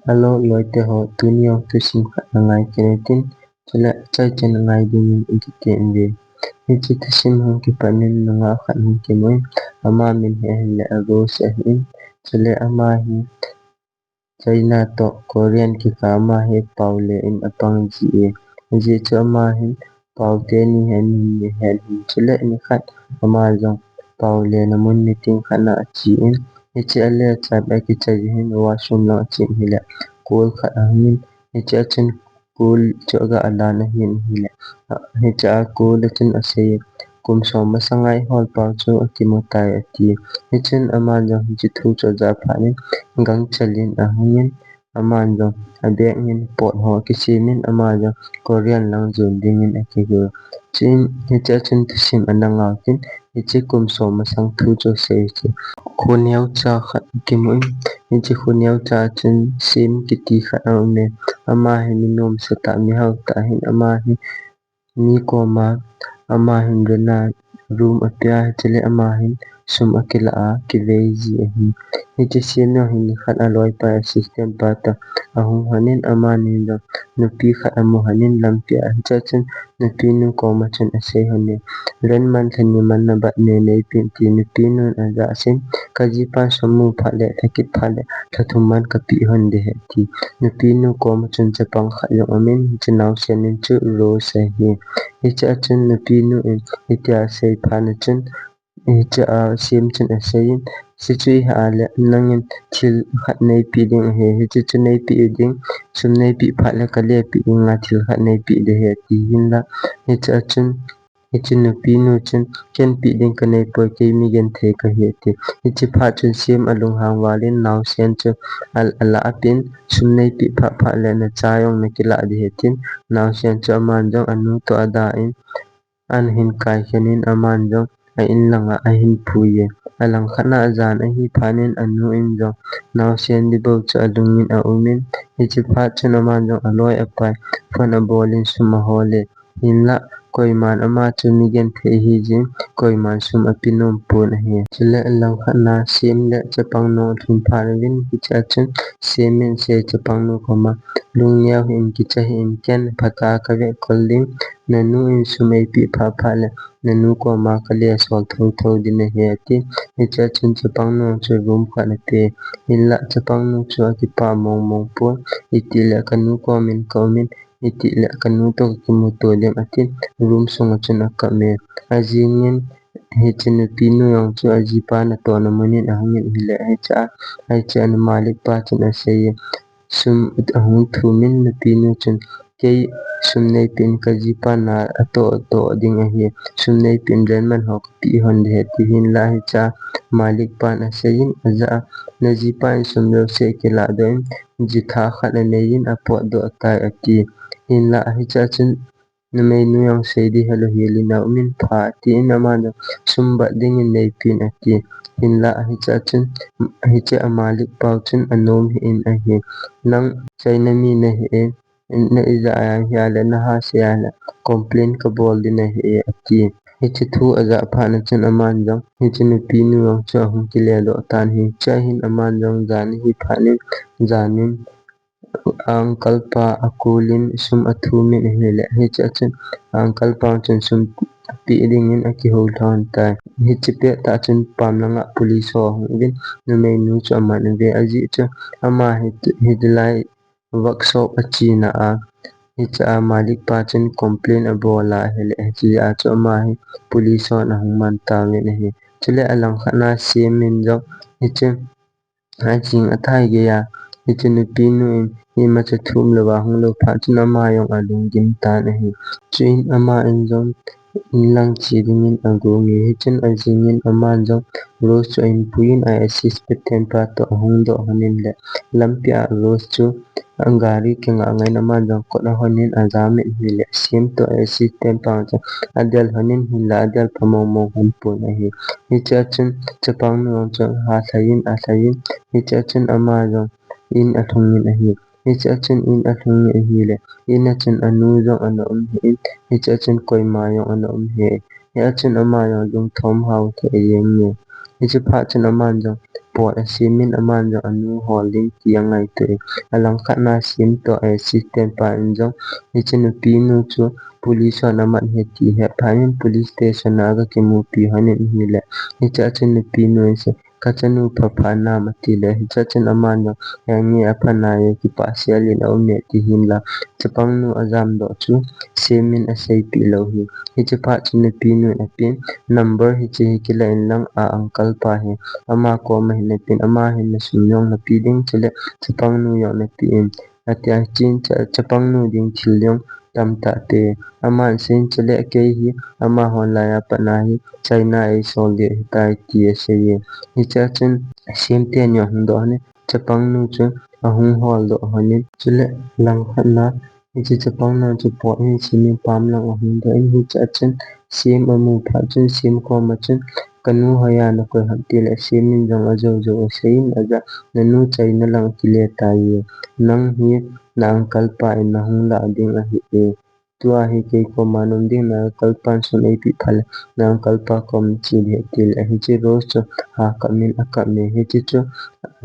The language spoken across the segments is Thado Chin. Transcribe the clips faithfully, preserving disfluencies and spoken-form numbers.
Hello, loite ho, tuni jong thusim khat na ngai kit in tin, chule chai chan ngai ding in kiti in ve. Hiche thusim hung kipan in nungah khat hung kimu in, ama min hi ahile Rose ahi in, chule ama hi China toh Korean kikah, ama hi pao le in apang ji e. Ajeh chu ama hin pao teni hin ahet in, chule nikhat ama jong pao le na mun meeting khat na ache in, hiche a le chat a kichai hin washroom lang ache in ahile call khat ahung in, hiche a chun call chu aga alan ahin ahile, hiche a call a chun asei, kum som masanga i hol pau chu akimu tai ati. Hichun ama jong hiche thu chu ajah phat in gangchel in ahung in, ama jong abag in pot ho akisem in, ama jong Korean lang jon ding in akigel. Chun hiche a chun thusim ana ngah in, hiche kum som masang thu chu asei chu. Kho neocha khat kimu in, hiche kho neocha chun Sim kiti khat aum e. Ama hi mi nomsa tah, mi hao tah ahin, ama hi mi koma ama hin rent a room apeh a, chule ama hin sum akilah a kivei ji ahi. Hiche Sim jong hin nikhat aloipa assistant pa toh ahung hon in, amani jong nupi khat amu hon in lampi a, hiche a chun nupi nu koma chun asei hon e, rent man lha ni man na bat ne neipe in ti. Nupi nun ajah in, ka jipan sum mu phat le, lha kit phat le, lha thum man kapeh hon ding ahi ati. Nupi nu koma chun chapang khat jong aum in, hiche naosen min chu Rose ahi. Hiche a chun nupi nu in hitia asei phat na chun, hiche a Sim chun asei in, hiche chu iha le nangin thil khat neipeh ding ahi, hiche chu neipeh ding, sum neipeh phat le ka lepeh ding a thil khat neipeh ding ahi ati. Hinla hiche a chun hiche nupi nu chun, ken peh ding kanei poi, kei mi genthei kahi ati. Hiche phat chun Sim alunghang val in naosen chu al-, alah a apeh in, sum neipeh phat phat le nacha jong nakilah ding ahi atin, naosen chu aman jong anu toh ada in, ana hin kai khen in aman jong a in langa ahin pui e. Alangkhat na ajan ahi phat in anu in jong naosen ding bou chu alung in aum in, hiche phat chun aman jong aloi apai phone abol in sum ahol e. Hinla koiman ama chu mi genthei ahi jeh in, koiman sum apeh nom pon ahi. Chule alangkhat na Sim le chapang nu alhun phat uvin, hiche a chun Sim in asei chapang nu koma, lungneo hih in, kicha hih in, ken phat a kave kol ding, nanu in sum eipeh phat phat le nanu koma kale asol thotho ding ahi ati. Hiche a chun chapang nu chu room khat ana pe. Hinla chapang nu chu akipah mong mong pon, itih le kanu koma kaum in, itih le kanu toh kakimuto ding atin, room sunga chun akap e. Ajing in hiche nupi nu jong chu ajipa natohna mun in ahung in ahile, hiche a, hiche a malik pa chun asei e, sum ahung thum in nupi nu chun, kei sum neipeh in, ka jipa na atoh toh ding ahi, sum neipeh in rent man ho kapeh hon ding ahi ati. Hinla hiche a malik pan asei in, ajah a, na jipa in sum jouse akilah doh in, ji tha khat anei in apotdoh tai ati. Hinla hiche a chun numei nu jong sei ding hilou hel in aum in, pha ati in, aman jong sum bat ding in neipe in ati. Hinla hiche a chun, hiche a malik pa chun anom hih in ahi, nang China mi nahi e, na ijat a hia le naha sei a le complain kabol ding nahi e ati. Hiche thu ajah phat na chun aman jong hiche nupi nu jong chu ahung kile doh tan ahi. Hiche a hin aman jong jan ahi phat in, jan in uncle pa a call in sum athum in ahile, hiche a chun uncle pa chun sum peh ding in akihou lhon tai. Hiche pet tah chun pam langa police ho ahung uvin, numei nu chu aman uve, ajeh chu ama hi, hilai workshop a chena a, hiche a malik pa chun complain abol a ahile, hiche a chu ama hi police hon ahung man tauvin ahi. Chule alangkhat na Sim in jong hiche ajing athai gei a, hiche nupi nu in imacha thum louva hung lou phat chun ama jong alunggim tan ahi. Chuin ama in jong in lang che ding in agong e. Hichun ajing in aman jong Rose chu ahin pui in, a assistant pa toh ahung doh hon in le, lampi a Rose chu gari kingah ngah in aman jong kot ahon in ajam in ahile, Sim toh assistant pa chu adel hon in, hinla adel pha mong mong hon pon ahi. Hiche a chun chapang nu jong chu alhai in, alhai in, hiche a chun ama jong in alhung in ahi. Hiche a chun in alhung in ahile, in a chun anu jong ana um hih in, hiche a chun koima jong ana um hih e. Hia chun ama jong lungthom hao thei jeng e. Hiche phat chun aman jong pot asem in aman jong anu hol ding ti angaito e. Alangkhat na Sim toh assistant pa in jong hiche nupi nu chu police hon amat ahi ti ahet phat in police station a aga kimupi lhonin ahile, hichea chun nupi nu in asei, kachanu pha pha nam ati le, hichea chun aman jong, henge apha nai e, kipah sel in aum e, ati hinla, chapang nu ajamdoh chu Sim in aseipeh lou ahi. Hiche phat chun nupi nu in apen, number hiche hi kila in lang a uncle pa hi ama koma hin napen, ama hin nasum jong nape ding, chule chapang nu jong nape in, atia, hichun cha, chapang nu ding thil jong tamtah te. Aman asei in, chule kei hi amaho laiya pat na hi China eisol ding ahitai ti asei e. Hichea chun Sim te ni ahung doh lhonin, chapang nu chu ahung holdoh lhonin, chule langkhat na hiche chapang nu chu pot in Sim in pam lang ahung doh in, hichea chun Sim amu phat chun Sim koma chun, kanu hoiya nakoi ham, tile Sim in jong ajou jou asei in, aja, nanu China lang akile tai e, nang hi na uncle pa in nahung lah ding ahi e. Tua hi kei koma naum ding, na uncle pan sum eipeh phat le na uncle pa kom che ding ahi, tile hiche Rose chu akap in akap e, hiche chu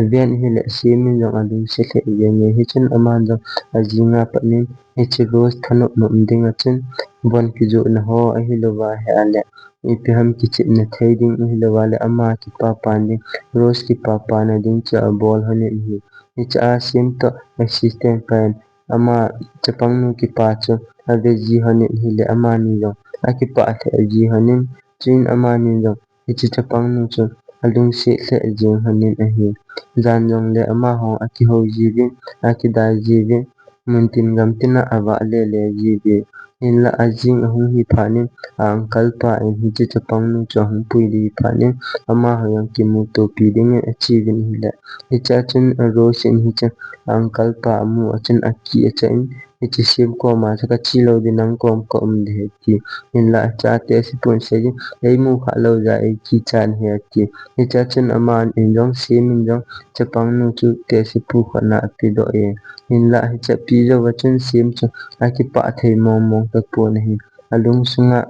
aven ahile Sim in jong alungset lheh jenge, hichun aman jong ajing a pat in hiche Rose thanop nom ding a chun von kijohna ho ahilouva ahile ipi ham kichepna thei ding ahilouva le ama kipapan ding, Rose kipapana ding chu abol lhonin ahi. Hichea Sim toh assistant pa in ama chapang nu kipa chu ave ji lhonin ahile amani jong akipah lheh ji lhonin, chuin amani jong hiche chapang nu chu alungset lheh jeng lhonin ahi. Jan jongle amaho akihou jiuvin, akidai jiuvin, muntin gamtin a avah lele jiuve. Hinla ajing ahung hi phat in a uncle pa in hiche chapang nu chu ahung pui ding ahi phat in amaho jong kimutopi dingin ache uvin ahile, hichea chun Rose in hiche a uncle pa amu a chun akichat in, hiche Sim koma chu kache lou ding, nang kom kaum ding ahi ati. Hinla hichea tehsepu in asei in, eimu kha lou jeh a eikichat ahi ati. Hichea chun aman in jong Sim in jong chapang nu chu tehsepu khat na apedoh e. Hinla hichea ape jouva chun Sim chu akipah thei mong mong tapon ahi. Alungsunga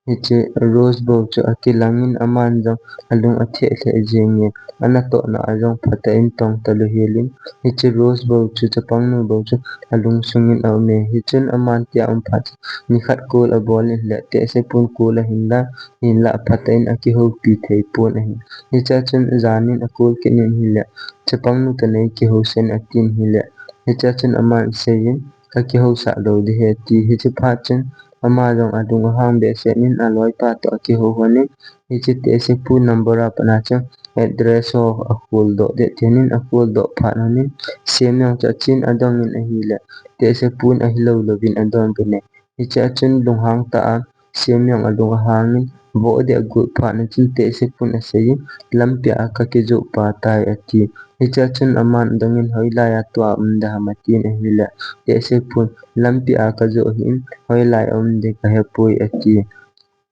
hiche Rose bou chu akilang in aman jong alung atheh lheh jenge, anatohna a jong phatah in tong talou hel in, hiche Rose bou chu chapang nu bou chu alungsung in aum e. Hichun aman tia aum phat chun nikhat call abol in ahile, tehsepu in call ahin la, hinla phatah in akihoupi thei pon ahi. Hichea chun jan in a call kit in ahile, chapang nu toh nei kihousen atin ahile, hichea chun aman asei in, kakihousah lou ding ahi ati. Hiche phat chun ama jong alung ahang behseh in aloipa toh akihou lhonin, hiche tehsepu number a pat na chun address ho akholdoh ding tin akholdoh phat lhonin, Sim jong chu achen adong in ahile, tehsepu in ahilou louvin adon uvin e. Hichea chun lunghang tah a Sim jong alung ahang in, voh ding agot phat na chun tehsepu in asei in, lampi a kakijoh pa tai ati. Hichea chun aman adong in, hoilai a tua um ding ham atin ahile, tehsepu in lampi a kajoh ahin, hoilai a um ding kahepoi ati.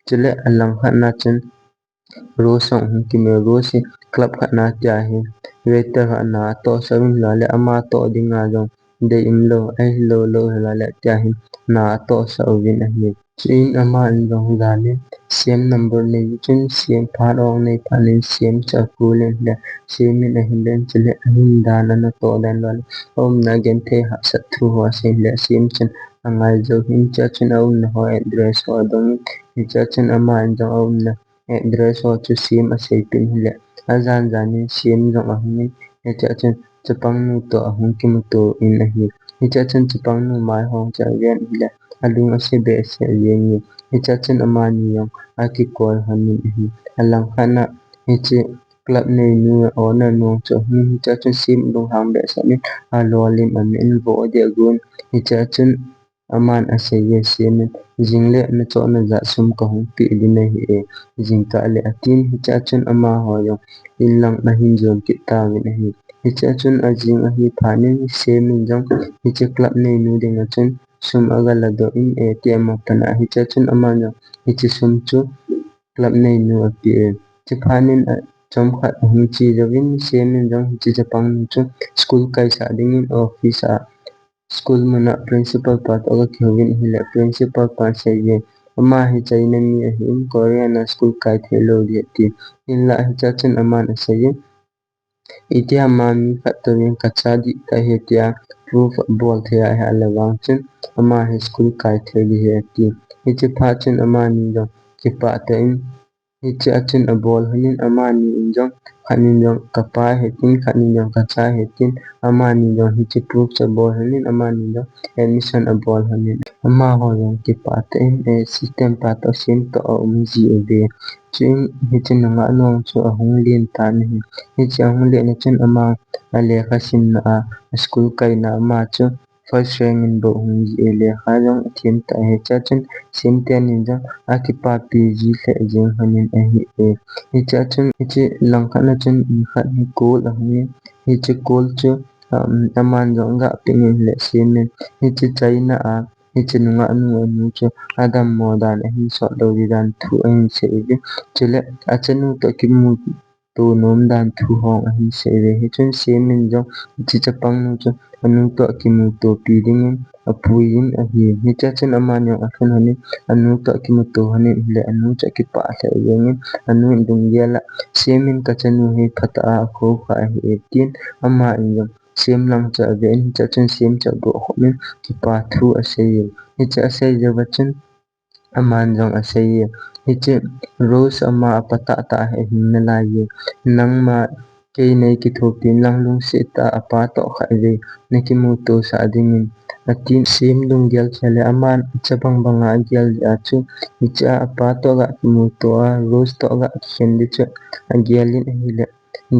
Chule alangkhat na chun Rose jong ahung kimu e, Rose hi club khat na tia hi waiter khat na atohsah uvin, ahilou le ama toh dinga jong dei umlou, ahilou lou hile tia hi na atohsah uvin ahi. Chuin aman jong jan in Sim number anei chun Sim phat ong anei phat in Sim chu acall in ahile, Sim in ahin len chule ahin dan anatoh dan lou le aumna genthei hahsat thu ho asei le Sim chun angai jou in, hichea chun aumna ho address ho adong in, hichea chun aman jong aumna address ho chu Sim aseipeh in ahile, ajan jan in Sim jong ahung in, hichea chun chapang nu toh ahung kimuto in ahi. Hichea chun chapang nu mai ho chu aven ahile, alung ase behseh jenge. Hichea chun amani jong akikoi lhonin ahi. Alangkhat na hiche club neinu owner nu chu ahung in, hichea chun Sim lunghang behseh in alolhin amin, voh ding agon. Hichea chun aman asei e, Sim in, jing le nachoh najat sum kahung peh ding nahi e, jingkah le atin. Hichea chun amaho jong in lang ahin jon kit tauvin ahi. Hichea chun ajing ahi phat in Sim in jong hiche club neinu dinga chun sum aga ladoh in, ATM a pat na, hichea chun aman jong hiche sum chu club neinu apeh e. Hiche phat in achomkhat ahung che jouvin Sim in jong hiche chapang nu chu school kaisah dingin office a school mun a principal pa toh aga kihou in ahile, principal pan asei e, ama hi China mi ahin, Korea na school kai thei lou ding ati. Hinla hichea chun aman asei e, Itiham a mi khat toh in kacha dih tah ahi tia proof abol thei ahi a le vang chun ama hi school kai thei ding ahi ati. Hiche phat chun amani jong kipah tah in hiche a chun abol lhonin amani in jong khat nin jong kapa ahi tin khat nin jong kacha ahi tin amani jong hiche proof chu abol lhonin amani jong admission abol lhonin amaho jong kipah tah in, eh, assistant pa toh Siam toh aum ji uve. Chuin hiche nungah nu chu ahung len tan ahi. Hiche ahung len a chun ama alekha simna a, aschool kaina ama chu first rank in bou hung ji e, lekha jong athem tah ahi. Hiche a chun Siam teni jong akipapi ji lheh jeng lhonin ahi e. Hiche a chun hiche langkhat na chun nikhat hi call ahung in, hiche call chu, um, aman jong aga pick in le Siam in hiche China a hiche nungah nu anu chu adammo dan ahin sot lou ding dan thu ahin sei uve. Chule achanu toh kimuto nom dan thu hung ahin sei uve. Hichun Siam in jong hiche chapang nu chu anu toh kimutopi dingin apui in ahi. Hiche a chun aman jong alhun lhonin anu toh kimuto lhonin le anu chu akipah lheh jengin anu in lunggel a Siam in kachanu hi phatah a akhoukha ahi e tin ama in jong Siam lang chu ave in hiche a chun Siam chu abohkhum in kipa thu asei e. Hiche asei jou a chun aman jong asei e. Hiche Rose ama apatah tah ahi ahin nalai e. Nangma kei nei kithopi in lang lungset tah a apa toh khatvei nakimuto sah dingin atin Siam lunggel chele aman achabang banga agel jeh a chu hiche a apa toh aga kimuto a Rose toh aga kikhen ding chu agel in ahile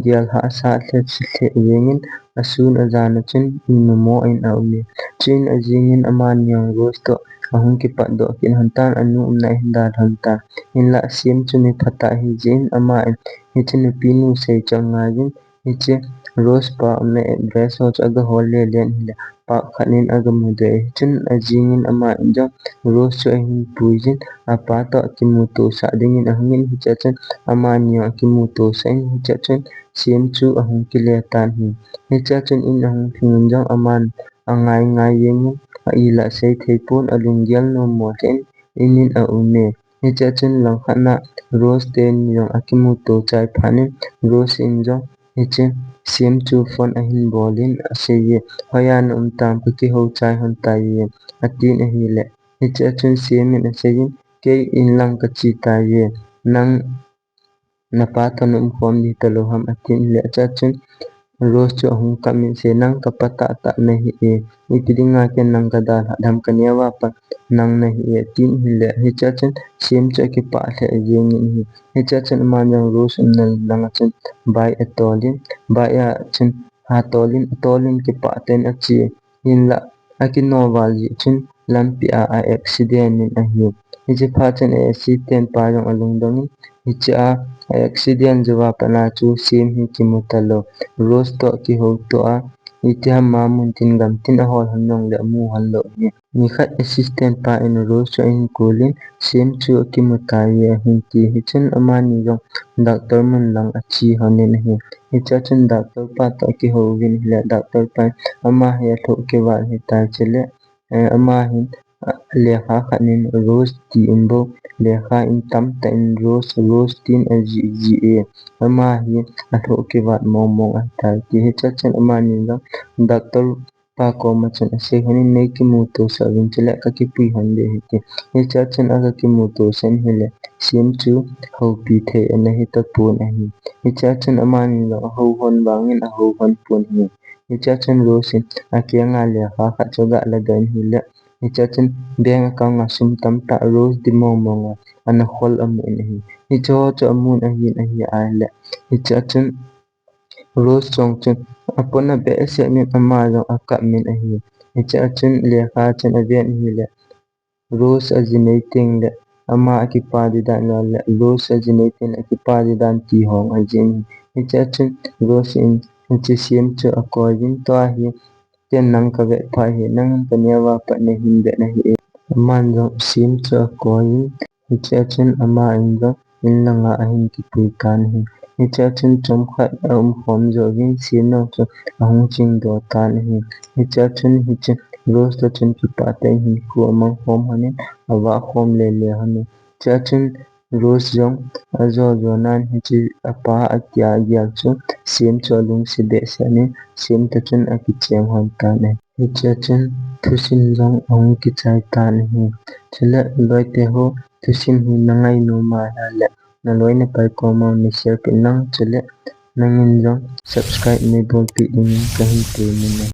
gel hahsa lheh lheh jengin asun ajan a chun imamoh in aum e. Chuin ajing in amani jong Rose toh ahung kipatdoh kit lhon tan anu umna ahin dal lhon tan. Hinlah Siam chu mi phatah ahi jeh in ama in hiche nupi nu sei chu angai in hiche Rose pa umna address ho chu aga hol lele in ahile park khat in aga mudoh e. Hichun ajing in ama in jong Rose chu ahin pui jin apa toh kimuto sah dingin ahung in hiche a chun amani jong akimuto sah in hiche a chun Siam chu ahung kile tan ahi. Hiche a chun in ahung lhung in jong aman angai ngai jengin a ilah sei thei pon alunggel nom mo lheh in in in aum e. Hiche a chun langkhat na Rose teni jong akimuto chai phat in Rose in jong hiche Siam chu phone ahin bol in asei e, hoiya na um tam kakihou chai lhon tai e atin ahile. Hiche a chun Siam in asei in kei in lang kache tai e, nang napa toh na umkhom ding talou ham atin ahile hiche a chun Rose chu ahung kap in asei nang kapa tahtah nahi e, ipi dinga ken nang kadalhah dem kaneo a pat nang nahi e atin ahile hiche a chun Siam chu akipah lheh jengin ahi. Hiche a chun aman jong Rose umna lang a chun bike atol in, bike a chun atol in, atol in kipah tah in ache. Hinlah akinoval jeh chun lampi a a accident in ahi. Hiche phat chun a assistant pa jong alungdong in hiche a a accident jou a pat a chu Siam hi kimu talou. Rose toh kihouto a itiham a mun tin gam tin ahol lhon jongle amu lhon lou ahi. Nikhat assistant pa in Rose chu ahin kou in Siam chu akimu tai e ahin ti. Hichun amani jong doctor mun lang ache lhon in ahi. Hiche a chun doctor pa toh akihou uvin ahile doctor pa in ama hi alhoh kivat ahitai chule, eh, ama hin, ah, lekha khat in Rose ti in bou lekha in tamtah in Rose, Rose tin ajih jih e. Ama hi alhoh kivat mong mong ahitai ti. Hiche a chun amani jong doctor pa koma chun asei lhon in nei kimuto sah uvin chule kakipui lhon ding ahi ti. Hiche a chun aga kimuto sah in ahile Siam chu houpi thei ana hi tapon ahi. Hiche a chun amani jong ahou lhon vangin ahou lhon pon ahi. Hiche a chun Rose in akeng a lekha khat chu aga ladoh in ahile hiche a chun bank account a sum tamtah Rose di mong mong a ana khol amu in ahi. Hiche ho chu amun ahin ahi ahile hiche a chun Rose jong chun apona behseh in ama jong akap in ahi. Hiche a chun lekha chun aven ahile Rose ajinei teng le ama akipa ding dan le Rose ajinei teng le akipa ding dan ti hong ajih in ahi. Hiche a chun Rose in hiche Siam chu akoi in tua hi ken nang kavet phat hi nang kaneo a pat nahin vet nahi e. Aman jong Siam chu akoi in hiche a chun ama in jong in langa ahin kipui tan ahi. Hiche a chun chomkhat aumkhom jou uvin Siam jong chu ahung chingdoh tan ahi. Hiche a chun hiche Rose toh chun kipah tah in hinkho amang khom lhon in avah khom lele lhon in. Hiche a chun Rose jong ajo jo nan hiche apa atia agel chu Siem chu alungset behseh in, Siem toh chun akichem lhon tan ahi. Hichea chun thusim jong ahung kichai tan ahi. Chule loite ho, thusim hi nangai nom a ahile naloi napai koma na share kit in lang, chule nangin jong subscribe neibolpeh dingin kahin temmin ahi.